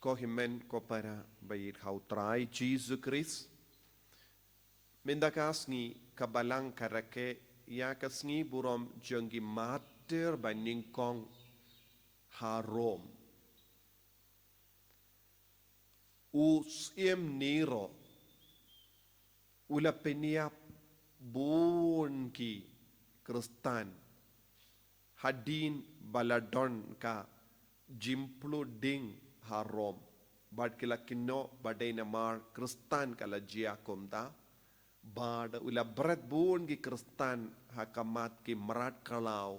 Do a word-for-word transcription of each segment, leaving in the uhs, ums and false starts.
Ko hynmen ko para ba ïeit ha u Trai Jisu Khrist. Mynta ka sngi ka Balang ka rakhe ïa ka sngi burom jong ki martir ba nyngkong ha Rom. U Syiem Nero u la pynïap bun ki Khristan hadien ba la don ka jingpluh ding ha Rom. Bad ki la kynnoh ba dei namar Khristan ka la jia kumta. Bad u la bret bun ki Khristan ha khmat ki mrad khlaw.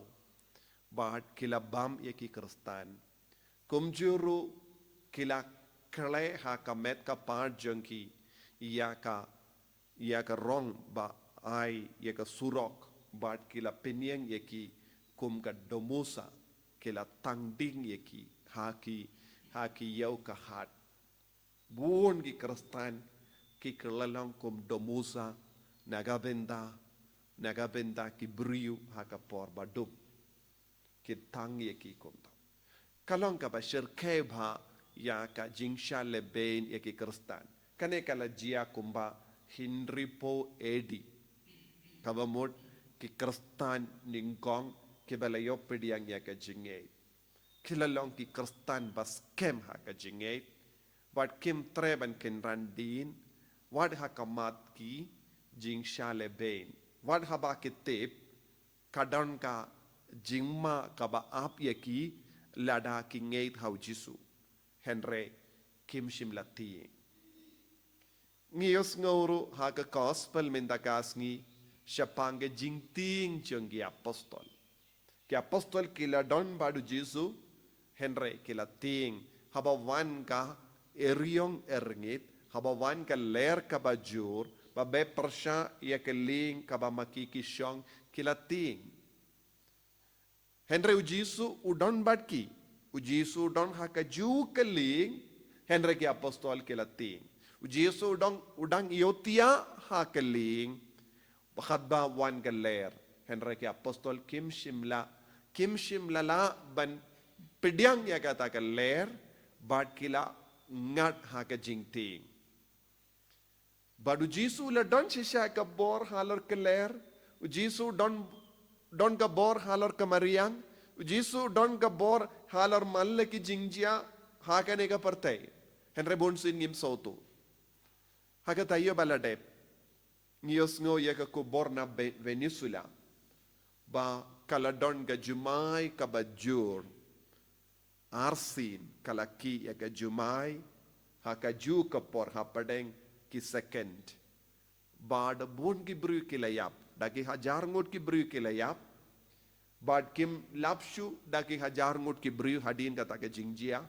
Bad ki la bam ïa ki Khristan. Kumjuh ruh ki la khleh ha ka met ka phad jong ki ïa ka ïa ka rong ba ai ïa ka surok, bad ki la pynïeng ïa ki kum ka domosa, ki la tang ding ïa ki ha ki ha ki ïew ka hat. Bun ki Khristan ki kylla long kum domosa na ka bynta na ka bynta ki briew ha ka por ba dum. Ki tang ïa ki kumta. Ka long kaba shyrkhei bha ïa ka jingshah lehbeiñ ïa ki Khristan. Kane ka la jia kumba hynriewphew A D. Kaba mut ki Khristan nyngkong kiba la ïoh pdiang ïa ka jingngeit. Ki la long ki Khristan ba skhem ha ka jingngeit. Wat kim treh ban kynran dien. Wat ha khmat ki jingshah lehbeiñ. Wat haba ki tip ka don ka jingma kaba ap ïa ki lada ki ngeit ha u Jisu. Hynrei kim shym la tieng. Ngi ïohsngew ruh ha ka gospel mynta ka sngi shaphang ka jingtieng jong ki apostol. Ki apostol ki la don bad u Jisu, hynrei ki la tieng haba wan ka eriong erngit, haba wan ka ler kaba jur, ba beh pyrshah ïa ka lieng kaba ma ki ki shong, ki la tieng. Hynrei u Jisu u don bad ki. U Jisu u don ha kajuh ka lieng, hynrei ki apostol ki la tieng. U Jisu u don, u dang ïohthiah ha ka lieng, bad haba wan ka ler, hynrei ki apostol kim shym la, kim shym la lah ban pdiang ïa kata ka ler, bad ki la ngat ha ka jingtieng. Bad u Jisu u la don shisha ka bor halor ka ler, u Jisu u don, don ka bor halor ka mariang, u Jisu u don ka bor halor man la ki jingjia ha kane ka pyrthei. Hynrei bunsien ngim sngewthuh. Ha ka taïew ba la dep, ngi ïohsngew ïa ka khubor na Be-, Venezuela, ba ka la don ka jumai kaba jur. Arsien ka la khih ïa ka jumai ha kajuh ka por hapdeng ki second. Bad bun ki briew ki la ïap, da ki hajar ngut ki briew ki la ïap. Bad kim lap shuh da ki hajar ngut ki briew hadien kata ka jingjia.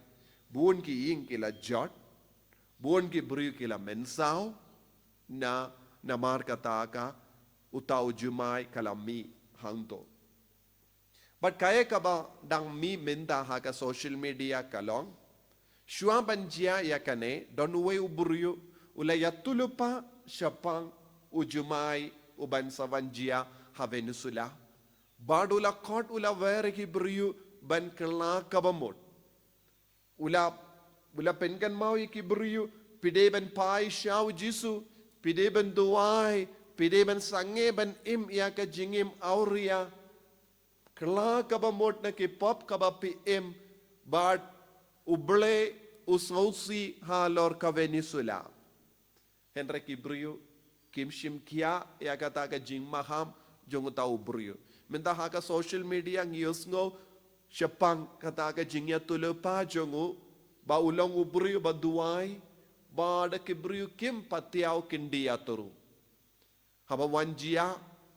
Bun ki ïing ki la jot, bun ki briew ki la mynsaw, na, namar kata ka, uta u jumai ka la mih hangto. Bad kaei kaba dang mih mynta ha ka social media ka long, shuwa ban jia ïa kane, don uwei u briew u la ïathuhlypa shaphang u jumai uban sa wan jia ha Venezuela. Bad u la khot, u la wer ïa ki briew ban kylla kaba mut. U la, u la pynkynmaw ïa ki briew, phi dei ban phai sha u Jisu, phi dei ban duwai, phi dei ban sangeh ban im ïa ka jingim awria. Kylla kaba mut na ki pop kaba phi im, bad U Blei u sngewsih halor ka Venezuela. Hynrei ki briew kim shym khia ïa kata ka jingmaham jong uta u briew. Mynta ha ka social media ngi ïohsngew shaphang kata ka jingïathuhlypa jong u, ba u long u briew ba duwai, bad ki briew kim patiaw kyndit ïa u. Haba wan jia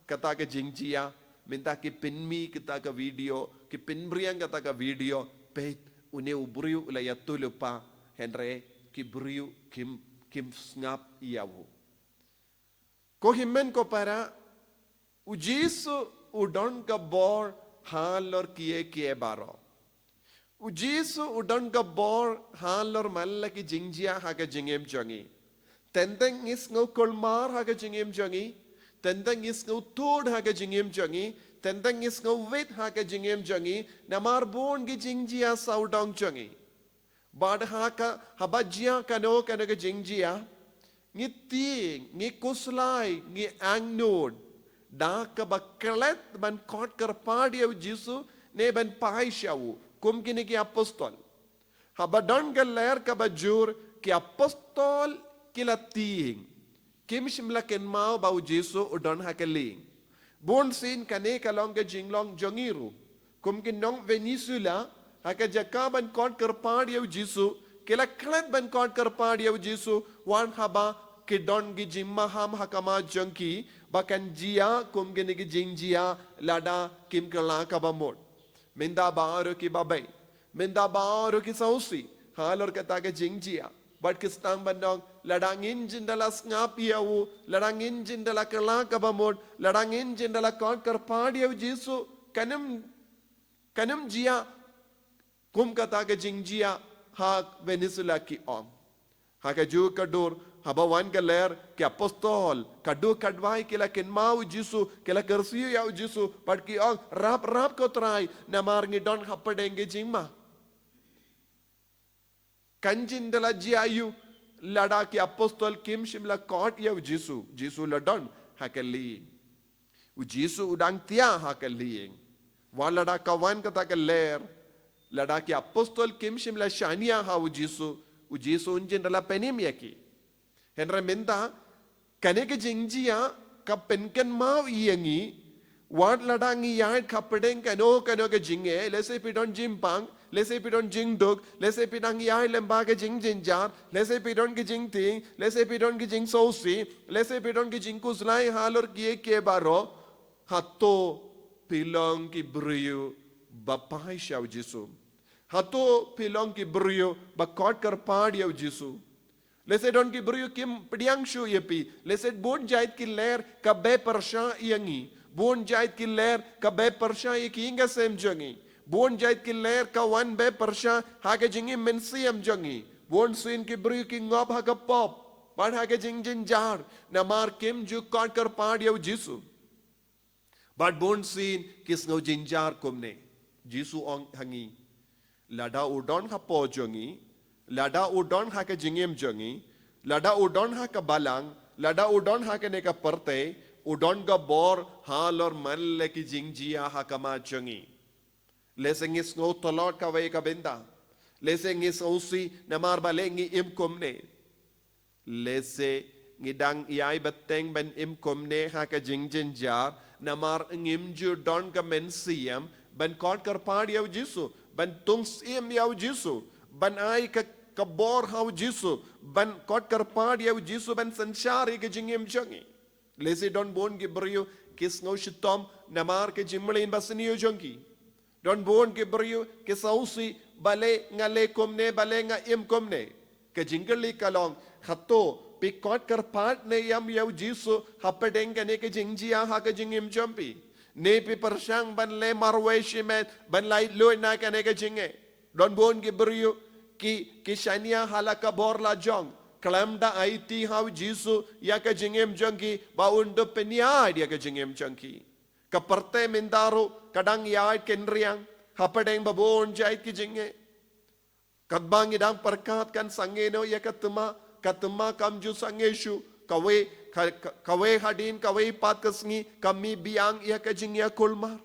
kata ka jingjia, mynta ki pynmih kata ka video, ki pynriang kata ka video, peit une u briew u la ïathuhlypa, hynrei ki briew kim, kim sngap ïa u. Ko hynmen ko para, u Jisu u don ka bor halor kiei kiei baroh. U Jisu u don ka bor halor man la ki jingjia ha ka jingim jong ngi. Teng teng ngi sngew kulmar ha ka jingim jong ngi. Teng teng ngi sngew thut ha ka jingim jong ngi. Teng teng ngi sngew wit ha ka jingim jong ngi. Namar bun ki jingjia sawdong jong ngi. Bad ha ka, haba jia kano kano ka jingjia, ngi tieng, ngi khuslai, ngi angnud da kaba klet ban kot kyrpad ïa u Jisu ne ban phai sha u, kum kine ki apostol. Haba don ka lyer kaba jur, ki apostol ki la tieng. Kim shym la kynmaw ba u Jisu u don ha ka lieng. Bun sien kane ka long ka jinglong jong ngi ruh. Kum ki nong Venezuela, ha ka jaka ban kot kyrpad ïa u Jisu, ki la klet ban kot kyrpad ïa u Jisu, wat haba ki don ki jingmaham ha khmat jong ki, ba kan jia kum kine ki jingjia lada kim kylla kaba mut. Mynta baroh ki babe, mynta baroh ki sngewsih halor kata ka jingjia. Bad ki sdang ban ong, lada ngin jin da la sngap ïa u, lada ngin jin da la kylla kaba mut, lada ngin jin da la kot kyrpad ïa u Jisu, kan ym, kan ym jia kum kata ka jingjia ha Venezuela, ki ong. Ha kajuh ka dur, haba wan ka lyer, ki apostol, ka dei ka dwai, ki la kynmaw u Jisu, ki la kyrsiew ïa u Jisu, bad ki ong, rap, rap ko Trai, namar ngi don hapdeng ki jingma. Kan jin da la jia aïu lada ki apostol kim shym la kot ïa u Jisu, Jisu la don ha ka lieng. U Jisu u dang thiah ha ka lieng. Wat lada ka wan kata ka lyer, lada ki apostol kim shym la shaniah ha u Jisu, u Jisu un jin da la pynim ïa ki. Hynrei mynta, kane ka jingjia ka pynkynmaw ïa ngi, wat lada ngi ïaid hapdeng kano kano ka jingeh, lehse phi don jingpang, lehse phi don jingduk, lehse phi dang ïaid lyngba ka jingjynjar, lehse phi don ka jingtieng, lehse phi don ka jingsngewsih, lehse phi don ka jingkhuslai halor kiei kiei baroh, hato phi long ki briew ba phai sha u Jisu? Hato phi long ki briew ba kot kyrpad ïa u Jisu? Lehse don ki briew kim pdiang shuh ïa phi. Lehse bun jait ki lyer ka beh pyrshah ïa ngi. Bun jait ki lyer ka beh pyrshah ïa ki ïing ki sem jong ngi. Bun jait ki lyer ka wan beh pyrshah ha ka jingim mynsiem jong ngi. Bun sien ki briew ki ngop ha ka pop bad ha ka jingjynjar namar kim ju kot kyrpad ïa u Jisu. Bad bun sien ki sngew jynjar kumne. Jisu ong ha ngi, lada u don hapoh jong ngi, lada u don ha ka jingim jong ngi, lada u don ha ka balang, lada u don ha kane ka pyrthei, u don ka bor halor man la ki jingjia ha khmat jong ngi. Lehse ngi sngew tlot kawei ka bynta. Lehse ngi sngewsih namar balei ngi im kumne. Lehse ngi dang ïai bteng ban im kumne ha ka jingjynjar namar ngim ju don ka mynsiem ban kot kyrpad ïa u Jisu, ban tung syiem ïa u Jisu, ban ai ka, ka bor ha u Jisu, ban kot kyrpad ïa u Jisu ban synshar ïa ka jingim jong ngi. Lehse don bun ki briew ki sngew shitom namar ka jingmlien basniew jong ki. Don bun ki briew ki sngewsih, balei nga leh kumne, balei nga im kumne. Ka jingkylli ka long, hato phi kot kyrpad ne em ïa u Jisu hapdeng kane ka jingjia ha ka jingim jong phi? Ne phi pyrshang ban leh marwei shimet ban laitluid na kane ka jingeh? Don bun ki briew ki, ki shaniah ha la ka bor la jong, khlem da aiti ha u Jisu ïa ka jingim jong ki ba un da pynïaid ïa ka jingim jong ki. Ka pyrthei mynta ruh ka dang ïaid kynriang hapdeng ba bun jait ki jingeh. Katba ngi dang pyrkhat kan sangeh noh ïa ka thma, ka thma kam ju sangeh shuh, kawei, ka, ka, kawei hadien, kawei pat ka sngi ka mih biang ïa ka jingïakulmar.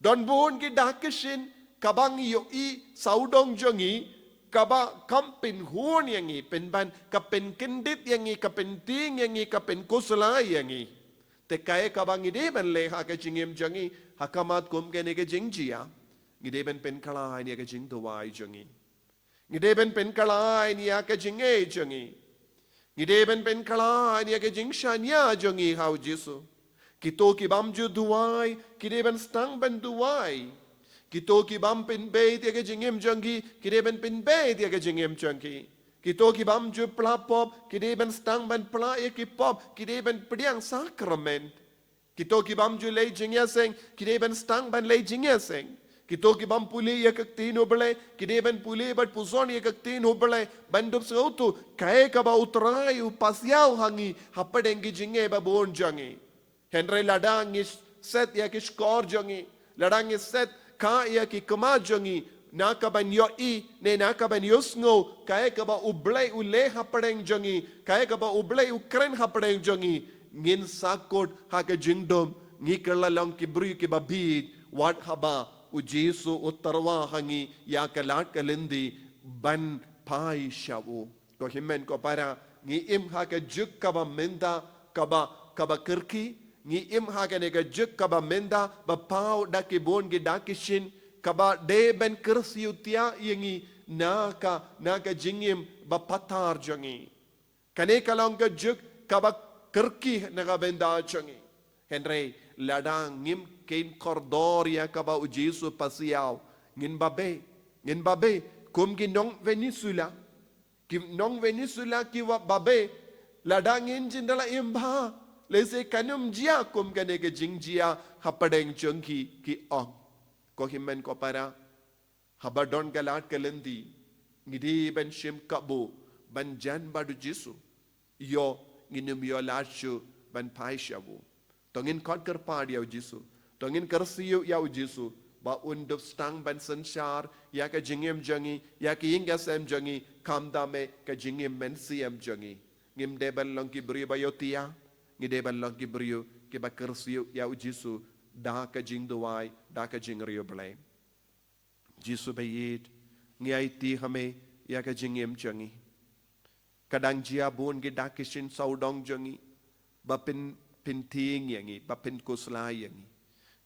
Don bun ki dak ki shin kaba ngi ïohi sawdong jong ngi, kaba kam pynhun ïa ngi, pynban, ka pynkyndit ïa ngi, ka pyntieng ïa ngi, ka pynkhuslai ïa ngi. Te kaei kaba ngi dei ban leh ha ka jingim jong ngi ha khmat kum kane ka jingjia? Ngi dei ban pynkhlaiñ ïa ka jingduwai jong ngi. Ngi dei ban pynkhlaiñ ïa ka jingngeit jong ngi. Ngi dei ban pynkhlaiñ ïa ka jingshaniah jong ngi ha u Jisu. Kito ki bym ju duwai ki dei ban sdang ban duwai. Kito ki bym pynbeit ïa ka jingim jong ki, ki dei ban pynbeit ïa ka jingim jong ki. Kito ki bym ju pla pop ki dei ban sdang ban pla ïa ki pop, ki dei ban pdiang sakramen. Kito ki bym ju leh jingïaseng ki dei ban sdang ban leh jingïaseng. Kito ki bym pule ïa ka ktien U Blei ki dei ban pule bad pynshong ïa ka ktien U Blei, ban dup sngewthuh kaei kaba U Trai u pasiaw ha ngi hapdeng ki jingeh ba bun jong ngi. Hynrei lada ngi set ïa ki shkor jong ngi, lada ngi set ka ïa ki khmat jong ngi na ka ban ïohi, ne na ka ban ïohsngew kaei kaba U Blei u leh hapdeng jong ngi, kaei kaba U Blei u kren hapdeng jong ngi, ngin sa kut ha ka jingdum, ngi kylla long ki briew kiba bieit, wat haba U Jisu u tyrwa ha ngi ïa ka lad ka lynti ban phai sha u. Ko hynmen ko para, ngi im ha ka juk kaba mynta, kaba, kaba kyrkieh, ngi im ha kane ka juk kaba mynta, ba paw da ki bun ki dak ki shin, kaba dei ban kyrsiew tiah ïa ngi na ka, na ka jingim ba pathar jong ngi. Kane ka long ka juk kaba kyrkieh na ka bynta jong ngi. Hynrei lada ngim khein kordor ïa kaba U Jisu pasiaw, ngin babe, ngin babe kum ki nong Venezuela. Ki nong Venezuela kiwa babe, lada ngin jin da la im bha, lehse kan ym jia kum kane ka jingjia hapdeng jong ki, ki ong. Ko hynmen ko para, haba don ka lad ka lynti, ngi dei ban shim kabu ban jan bad U Jisu. Ïoh ngin ym ïoh lad shuh ban phai sha u. To ngin khot kyrpad ïa U Jisu. To ngin kyrsiew ïa U Jisu ba un dup sdang ban synshar ïa ka jingim jong ngi, ïa ka ïing ka sem jong ngi, khamtam eh ka jingim mynsiem jong ngi. Ngim dei ban long ki briew ba ïoh tiah, ngi dei ban long ki briew kiba kyrsiew ïa U Jisu da ka jingduwai, da ka jingriewblei. Jisu ba ïeit, ngi aiti ha me ïa ka jingim jong ngi. Ka dang jia bun ki dak ki shin sawdong jong ngi ba pyn, pyntieng ïa ngi, ba pynkhuslai ïa ngi.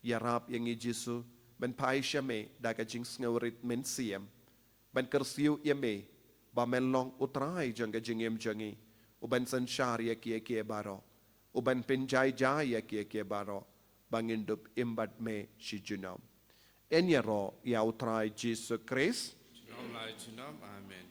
Ïarap ïa ngi Jisu ban phai sha me da ka jingsngewrit mynsiem, ban kyrsiew ïa me ba men long U Trai jong ka jingim jong ngi, u ban synshar ïa kiei kiei baroh, u ban pynjai jai ïa kiei kiei baroh, ba ngin dup im bad me shi junom. Yn ïaroh ïa U Trai Jisu Khrist. Junom la junom. Amen.